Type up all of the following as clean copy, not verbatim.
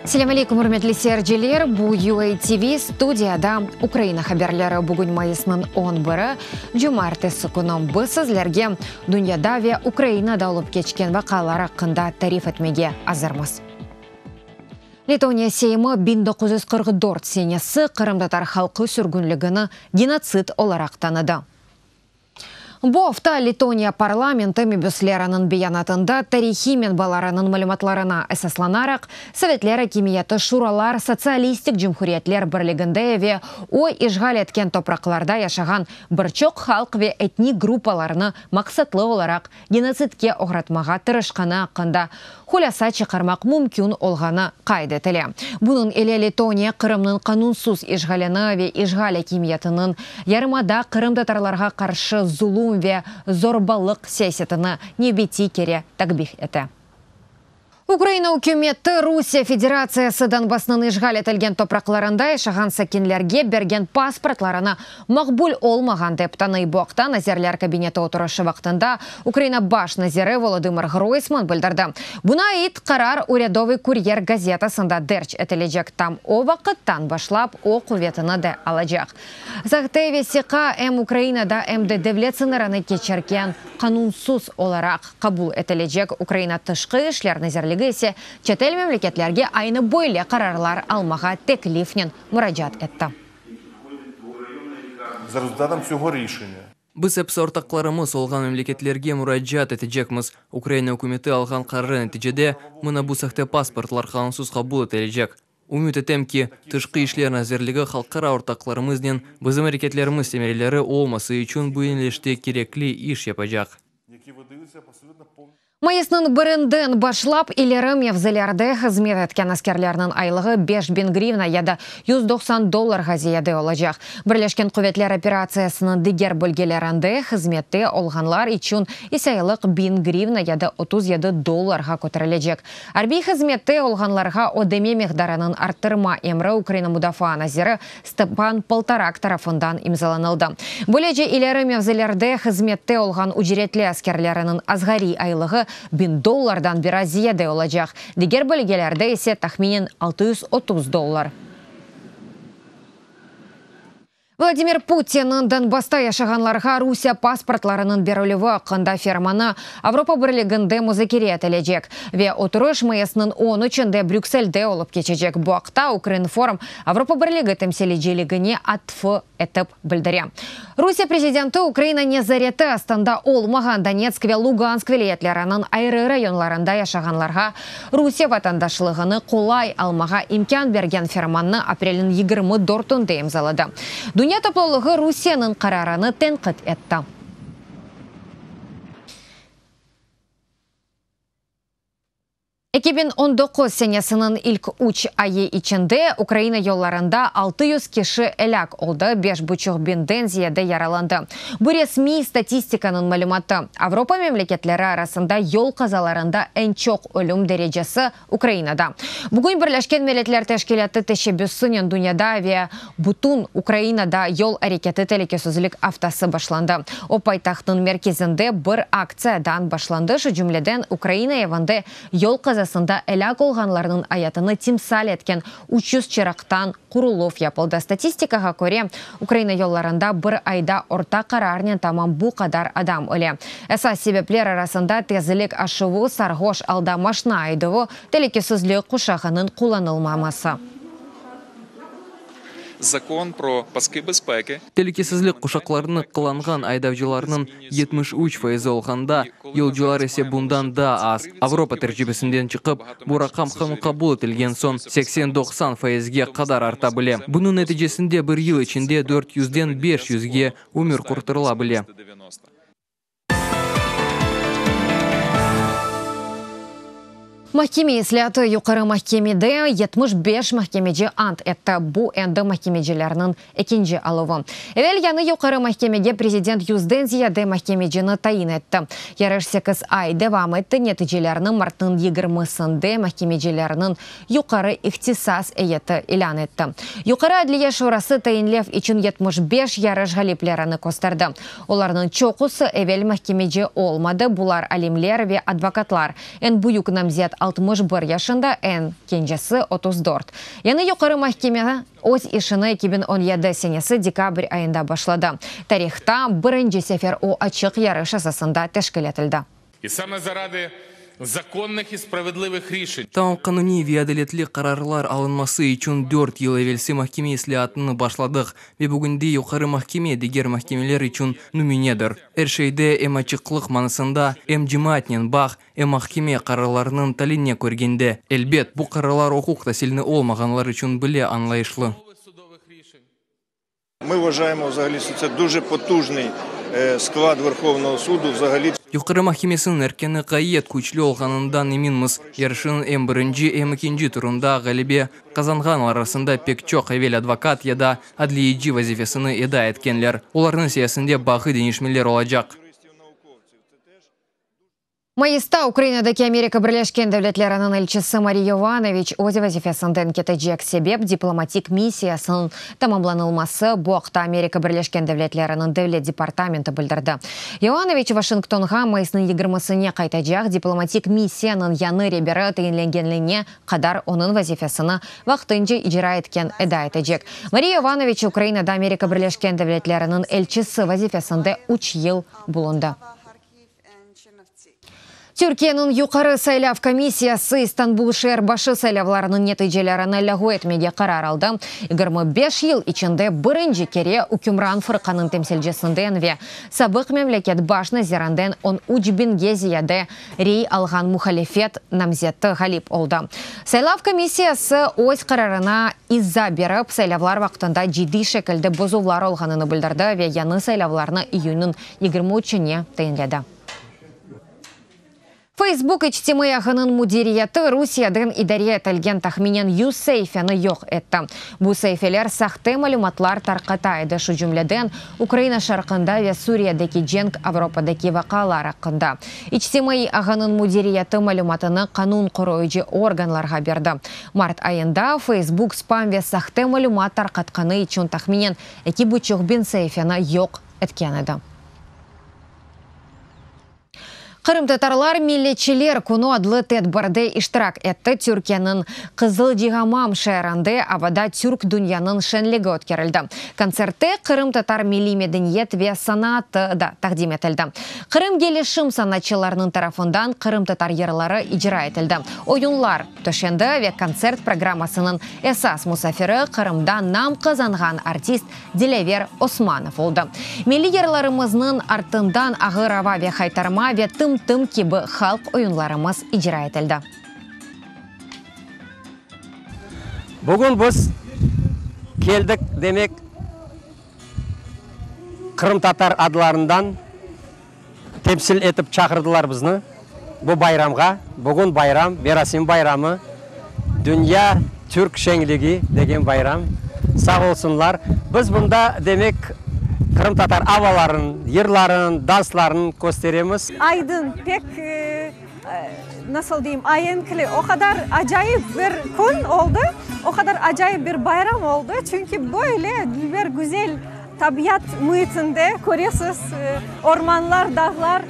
Selâm aleykum, ürmetli seyirciler! Bu UA TV, studiyada Ukraina haberleri. Bugün mayısnıñ on biri, cumaertesi künü. Biz sizlerge dünyada ve Ukrainada olıp keçken vaqialar aqqında tarif etmege azırmız. Letoniya Seymi 1944 senesi qırımtatar halqı sürgünligini genotsid olaraq tanıdı. Bu afta Letoniya parlamenti mebüsleriniñ beyanatında tarihiy menbalarınıñ malümatlarına esaslanaraq, sovetler akimiyeti Şuralar Sotsialistik Cumhuriyetler Birliginde ve o işğal etken topraqlarda yaşağan bir çoq halq ve etnik gruppalarnı maqsatlı olaraq genotsidke oğratmağa tırışqanı aqqında hulâsa çıqarmaq mümkün olğanı qayd etile. Bunıñ ile Letoniya Qırımnıñ qanunsız işğalini ve işğal akimiyetiniñ yarımada qırımtatarlarğa qarşı zulum ve zorbalıq siyasetini nevbetiy kere takbih ete. Ukraina ükümeti Rusiye Federatsiyası Donbassnıñ işğal etilgen topraqlarında yaşağan sakinlerge bergen pasportlarını maqbul olmağan dep tanıy. Bu aqta Nazirler Kabineti oturışı vaqtında Ukraina baş naziri Volodımır Ğroysman bildirdi. Buna ait qarar Urâdovıy kuryer gazetasında derc etilecek, tam o vaqıttan başlap o quvetini de alacaq. Sahte vesiqa em Ukrainada, em de devlet sıñırını keçerken qanunsız olaraq qabul etilecek, Ukraina Tışqı işler nazirligi ise çetel memleketlerge aynı böyle qararlar almağa teklifnen muracaat etti. Za rezultatом tsього rişення. Biz episi ortaqlarımız olğan memleketlerge muracaat etecekmiz, Ukraina ükümeti alğan qararı neticede mına bu sahte pasportlar qanunsız qabul etilecek. Ümüt etem ki, Tışqı işler nazirligi halqara ortaqlarımıznen bizim areketlerimiz semereleri olması içün bu yönelişte kerekli iş yapacaq. Mayısnıñ birinden başlap ileri mevzilerde hızmet etken askerlerniñ aylığı 5000 grivna ya da 190 dollarğa ziyade olacaq. Birleşken Quvetler operatsiyasınıñ diger bölgelerinde hızmette olğanlar içün ise aylıq 1000 grivna ya da 37 dollarğa köterilecek. Arbiy hızmette olğanlarğa ödeme miqdarınıñ arttırma emri Ukraina Mudafaa naziri Stepan Poltorak tarafından imzalanıldı. Böylece, ileri mevzilerde hızmette olğan ücretli askerleriniñ asğariy aylığı biñ dollardan biraz ziyade olacaq, diger bölgelerde ise tahminen 630 dollar. Vladimir Putinniñ Donbassta yaşağanlarğa Rusiye pasportlarınıñ berilüvi aqqında fermanı Avropa Birliginde muzakere etilecek ve oturış mayısnıñ on üçünde Brükselde olıp keçecek. Bu aqta Ukrinform Avropa Birligi temsilciligine atfı etip bildire. Rusiye prezidenti Ukraina nezareti astında olmağan Donetsk ve Lugansk vilâyetleriniñ ayrı rayonlarında yaşağanlarğa Rusiye vatandaşlığını qolay almağa imkân bergen fermannı aprelniñ 24-ünde imzaladı. Dünya toplulığı Rusiyeniñ qararını tenqit etti. 2019 senesiniñ ilk üç ayı içinde Ukraina yollarında 600 kişi elâk oldı, beş buçuq biñden ziyade yaralandı. Bu resmiy statistikanıñ malümatı. Avropa memleketleri arasında yol qazalarında eñ çoq ölüm derecesi Ukrainada. Bugün Birleşken Milletler Teşkilâtı teşebbüsinen dünyada ve bütün Ukrainada yol areketi telükesizlik aftası başlandı. O, paytahtnıñ merkezinde bir aktsiyadan başlandı, şu cümleden Ukraina evinde yol qazasında elâk olğanlarnıñ ayatını timsal etken 300 çıraqtan quruluv yapıldı. Statistikağa köre, Ukraina yollarında bir ayda orta qararnen tamam bu qadar adam öle. Esas sebepler arasında tezlik aşuvı, sarğoş alda maşna ayduvı, telükesizlik quşağınıñ qullanılmaması. Zakon pro paski bezpeki. Telükesizlik quşaqlarını qullanğan aydavcılarnıñ 73 faizi olğanda, yolcular ise bundan daa az. Avropa tercibesinden çıqıp, bu raqam qanun qabul etilgen soñ 80-90 faizge qadar arta bile. Bunıñ neticesinde bir yıl içinde dört yüzden beş yüzge ömür qurtarıla bile. Mahkeme islâatı Yuqarı mahkemede 75 mahkemeci ant etti. Bu endi mahkemecilerniñ ekinci aluvı. Evel yañı Yuqarı mahkemege prezident yüzden ziyade mahkemecini tayin etti. Yarış sekiz ay devam etti, neticelerni martnıñ yigirmisinde mahkemecilerniñ Yuqarı ihtisas eyeti ilân etti. Yuqarı Adliye Şurası tayinlev içün 75 yarış ğaliplerini kösterdi. Olarnıñ çoqusı evel mahkemeci olmadı, bular alimler ve advokatlar. Eñ büyük namzet. 61 yaşında, eñ kencesi, 34. Yañı Yuqarı mahkeme öz işini 2017 senesi dekabr ayında başladı. Tarihta birinci sefer o açıq yarış esasında teşkil etildi. İ same zaradı zakonnıh i spravedlivıh rişen. Tamam qanuniy ve adaletli qararlar alınması içün dört yıl evelsi mahkeme islâatını başladıq ve bugünde Yuqarı mahkeme diger mahkemeler içün nümünedir. Er şeyde, em açıqlıq manasında, em cemaatnen bağ, em mahkeme qararlarınıñ taline körgende. Elbet, bu qararlar uquq tasilini olmağanlar içün bile añlayışlı. Mı vajayemo vzagaliy, şo tse duje potujnıy sklad Verhovnogo sudu, vzagaliy. Yuqarı mahkemesiniñ erkeni ğayet küçlü olğanından eminmiz. Yarışnıñ em birinci, em ekinci turında ğalebe qazanğanlar arasında pek çoq evel advokat ya da adliyeci vazifesini eda etkenler. Olarnıñ sayesinde bağı deñişmeler olacaq. Mayısta Ukrainadaki Amerika Birleşken Devletleriniñ elçisi Mari Yovanoviç öz vazifesinden ketecek. Sebep, diplomatik missiyasınıñ tamamlanılması, bu aqta Amerika Birleşken Devletleriniñ Devlet departamenti bildirdi. Yovanoviç Vaşingtonğa mayısnıñ yigirmisine qaytacaq, diplomatik missiyanıñ yañı reberi tayinlengenine qadar onıñ vazifesini vaqtınca icra etken eda etecek. Mari Yovanoviç Ukrainada Amerika Birleşken Devletleriniñ elçisi vazifesinde üç yıl bulundı. Türkiyeniñ Yuqarı saylav komissiyası İstanbul şeer başı saylavlarınıñ neticelerini lâğu etmege qarar aldı. 25 yıl içinde birinci kere ükümran fırqanıñ temsilcisinden ve sabıq memleket baş nazirinden 13 biñge ziyade rey alğan muhalifet namzeti ğalip oldı. Saylav komissiyası öz qararına iza berip, saylavlar vaqtında ciddiy şekilde bozuvlar olğanını bildirdi ve yañı saylavlarnı iyünniñ 23-ne tayinledi. Facebook içtimaiy ağınıñ müdiriyeti Rusiyeden idare etilgen tahminen 100 saifeni yoq etti. Bu saifeler sahte malümatlar tarqata edi, şu cümleden, Ukraina şarqında ve Suriyedeki cenk, Avropadaki vaqialar aqqında. İçtimaiy ağınıñ müdiriyeti malümatını qanun qoruyıcı organlarğa berdi. Mart ayında Facebook spam ve sahte malümat tarqatqanı içün tahminen eki buçuq biñ saifeni yoq etken edi. Qırımtatarlar Milletçiler künü adlı tedbirde iştirak etti. Türkiyeniñ Qızılcihamam şeerinde avada Türk dünyanıñ şenligi ötkerildi. Kontsertte qırımtatar milliy medeniyet ve sanatı da taqdim etildi. Qırım gelişim sanatçılarınıñ tarafından qırımtatar yırları icra etildi, oyunlar töşendi ve kontsert programmasınıñ esas musafiri Qırımda nam qazanğan artist Dilâver Osmanov oldı. Milliy yırlarımıznıñ artından ağır ava ve haytarma ve tım-tım kibi halq oyunlarımız icra etildi. Bugün biz keldik, demek, qırımtatar adlarından temsil etip çağırdılar bizni bu bayramğa. Bugün bayram, merasim bayramı, Dünya türk şeñligi degen bayram. Sağ olsunlar. Biz bunda, demek, qırımtatar avaların, yırların, dansların kösteremiz. Aydın, pek, nasıl deyim, aenkli, o qadar acayip bir kün oldı, o qadar acayip bir bayram oldı, çünki böyle dülber, güzel tabiat müitinde, köresiz, ormanlar, dağlar,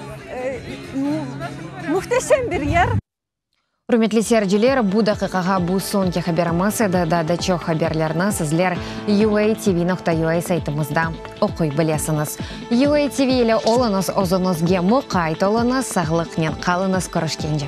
mühteşem bir yer. Ürmetli seyirciler, bu daqiqağa bu soñki haberimiz edi. Daa da çoq haberlerni sizler uatv.ua saytımızda oquy bilesiñiz. UATV ile oluñız, özüñizge muqayt oluñız, sağlıqnen qalıñız, körüşkence.